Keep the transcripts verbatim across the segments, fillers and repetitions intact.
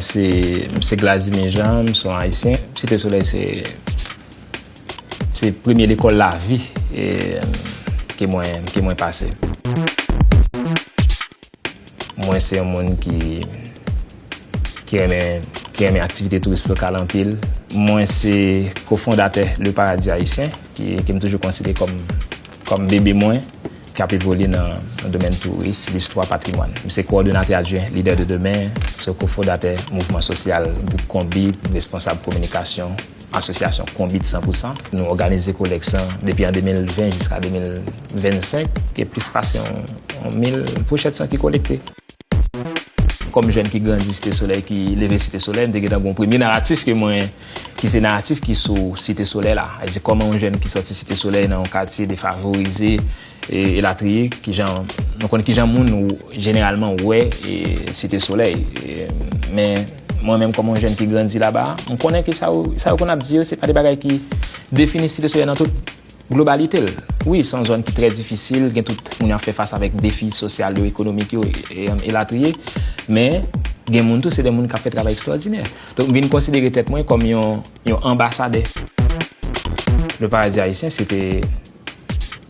Se, se Gladimir Jean, m se yon Ayisyen. Site Solèy se, se premye lekòl lavi, e, ke mwen, ke mwen pase. Mwen se yon moun ki, ki renmen, ki renmen aktivite touris lokal anpil. Mwen se kofondatè Le Paradis Haïtien, ki, ke m toujou konsidere kòm, kòm bebe mwen, k ap evolye nan, nan domèn touris, listwa, patrimwàn. M se kowòdonatè adjwen Leader de Demain, m se kofondatè mouvman sosyal gwoup Konbit, responsab kominikasyon asosyasyon Konbit san pou san. Nou òganize kolèk san depi an de mil ven jiska de mil vennsenk, gen plis pase yon, yon mil pwechèt san ki kolekte. Kòm jèn ki grandi Site Solèy, ki leve Site Solèy, m te gentan gen yon premye naratif ke mwen, ki se naratif ki sou Site Solèy la. Sa vle di, kòman yon jèn ki sòti Site Solèy nan yon katye defavorize, e, elatriye, kijan, nou konn kijan moun ou, jeneralman wè, e, Site Solèy. E, men mwen menm kòm yon jèn ki grandi laba, m konnen ke sa yo, sa yo konn ap di yo, se pa de bagay ki defini Site Solèy nan tout globalite l. Wi, se yon zòn ki trè difisil, gen tout moun ap fè fas avèk defi sosyal yo, ekonomik yo, e, e, elatriye. Men, gen moun tou, se de moun k ap fè travay ekstwòdinè. Donk, m vin konsidere tèt mwen kòm yon, yon anbasadè. Le Paradis Haïtien, se te,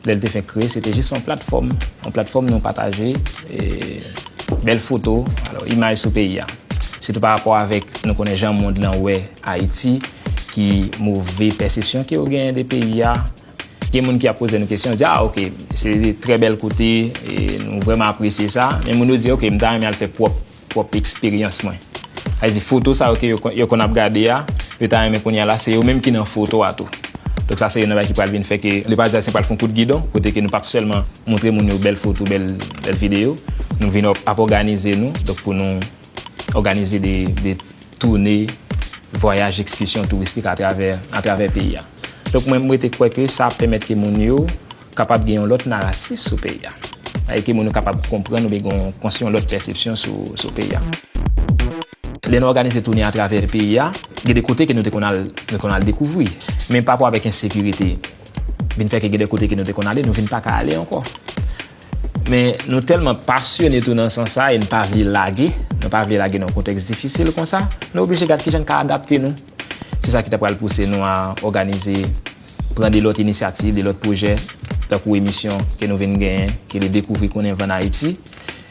lè l te fenk kreye, se te jis yon platfòm. Yon platfòm nou pataje, e, bèl foto, alò, imaj sou peyi a. Sitou pa rapò avèk, nou konnen jan mond lan wè Ayiti, ki move pèsepsyon ke yo genyen de peyi a. Gen moun ki ap poze nou kesyon, di, "Ah, ok, se de trè bèl kote, e nou vrèman apresye sa." Men moun yo di, "Ok, m ta renmen al fè pwòp, pwòp eksperyans mwen." Sa vle di, foto sa yo ke yo, yo konn ap gade a, yo ta renmen kounye a la, se yo menm ki nan foto a tou. Donk sa se youn nan bagay ki pral vin fè ke Le Paradis Haïtien pral fè yon kout gidon, kote ke nou p ap sèlman montre moun yo bèl foto, bèl, bèl videyo. Nou vin ap, ap òganize nou, donk pou nou òganize de, de toune, vwayaj, ekskisyon touristik atravè, atravè peyi a. Donk mwen, m rete kwè ke sa ap pèmèt ke moun yo kapab gen yon lòt naratif sou peyi a. Sa vle di ke moun yo kapab konprann oubyen gen yon, konstwi yon lòt pèsepsyon sou, sou peyi a. Lè nou òganize toune atravè peyi a, gen de kote ke nou te konn al, nou konn al dekouvri. Men pa rapò avèk ensekirite, vin fè ke gen de kote ke nou te konn ale, nou vin pa ka ale ankò. Men nou tèlman pasyone tou nan sans sa e nou pa vle lage, nou pa vle lage nan yon kontèks difisil konsa, nou oblije gad kijan n ka adapte nou. Se sa ki ta pral pouse nou a òganize, pran de lòt inisyativ, de lòt pwojè, tankou emisyon ke nou vin genyen, ki rele Dekouvri Konnen Van Ayiti,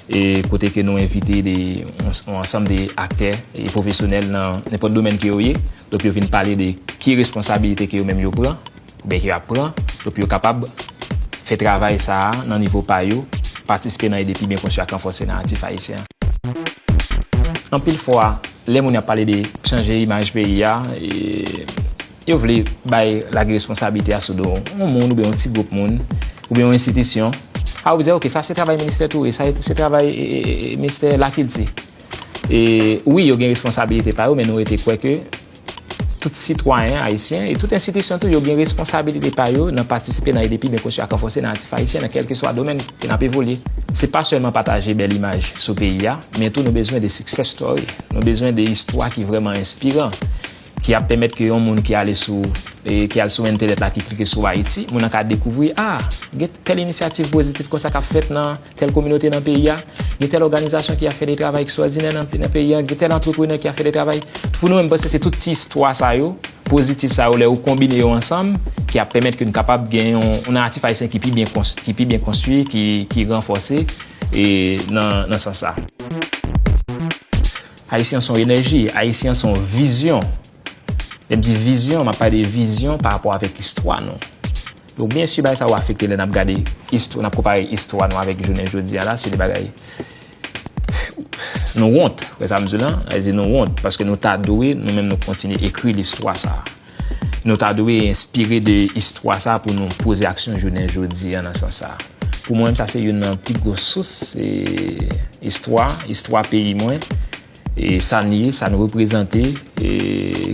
e kote ke nou envite de, yon, yon ansanm de aktè e pwofesyonèl nan nenpòt domèn ke yo ye. Donk yo vin pale de ki responsabilite ke yo menm yo pran, oubyen ke y ap pran, donk pou yo kapab fè travay sa a nan nivo pa yo, patisipe nan ede pi byen konstwi ak ranfòse naratif ayisyen an. Anpil fwa, lè moun ap pale de chanje imaj peyi a, e, yo vle bay, lage responsablite a sou do yon moun oubyen yon ti gwoup moun, oubyen yon enstitisyon. A, ou di, "Ok, sa se travay ministè touris, sa se travay, e, e, e, ministè lakilti." E, wi, yo gen responsablite pa yo, men nou rete kwè ke tout sitwayen ayisyen e tout enstitisyon tou, yo gen responsablite pa yo nan patisipe nan ede pi byen konstwi ak ranfòse naratif ayisyen nan kèlkeswa domèn ke n ap evolye. Se pa sèlman pataje bèl imaj sou peyi a, men tou nou bezwen de success story. Nou bezwen de istwa ki vrèman enspiran, ki ap pèmèt ke yon moun ki ale sou, e, ki al sou entènèt la, ki klike sou Ayiti, moun nan ka dekouvri, a, gen tèl inisyativ pozitif konsa k ap fèt nan tèl kominote nan peyi a, gen tèl òganizasyon ki ap fè de travay ekstwòdinè nan, nan peyi a, gen tèl antreprenè ki ap fè de travay. Pou nou menm, m panse se tout ti istwa sa yo, pozitif sa yo, lè ou konbine yo ansanm, ki ap pèmèt ke n kapab gen yon, yon naratif ayisyen ki pi byen kons-, ki pi byen konstwi, ki, ki ranfòse, e nan, nan sans sa. Ayisyen se yon enèji, Ayisyen se yon vizyon. Lè m di vizyon, m ap pale de vizyon pa rapò avèk istwa nou. Donk, byen si, bagay sa yo afekte lè n ap gade istwa, n ap konpare istwa nou avèk jounen jodi a la, se de bagay nou wont. Wè sa m di w lan? Sa vle di nou wont, paske nou ta dwe, nou menm, nou kontinye ekri listwa sa a. Nou ta dwe enspire de istwa sa a pou nou poze aksyon jounen jodi a nan sans sa a. Pou mwen menm, sa se youn nan pi gwo sous, e, istwa, istwa peyi mwen, e sa n ye, sa n reprezante, e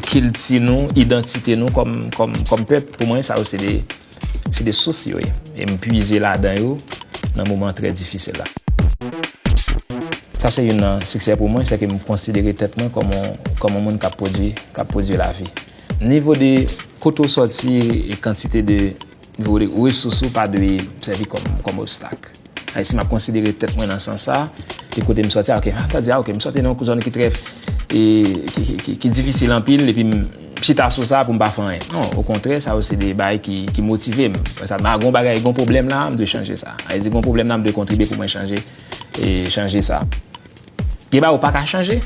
kilti nou, idantite nou kòm, kòm, kòm pèp, pou mwen, sa yo se de, se de sous yo ye. E m pwize ladan yo nan moman trè difisil la. Sa se youn nan siksè pou mwen, se ke m konsidere tèt mwen kòm yon, kòm yon moun k ap pwodui, k ap pwodui lavi. Nivo de kote w sòti e kantite de, nivo de resous ou pa dwe sèvi kòm, kòm obstak. Ay, si m ap konsidere tèt mwen nan sans sa, de kote m sòti a, ok, a, ta di, a, ok, m sòti nan yon zòn ki trè, e, ki, ki, ki, ki difisil anpil, epi m chita sou sa pou m pa fè anyen. Non, okontrè, sa yo se de bagay ki, ki motive m. Sa, m gen yon bagay, gen yon pwoblèm la, m dwe chanje sa. Sa vle di, gen yon pwoblèm la, m dwe kontribye pou mwen chanje, e chanje sa. Gen bagay ou pa ka chanje,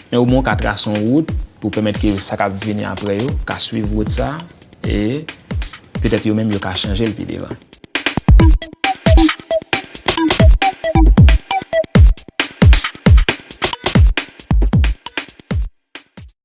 men omwen ou ka trase yon wout pou pèmèt ke sa k ap vini apre yo ka swiv wout sa, e petèt yo menm yo ka chanje l pi devan.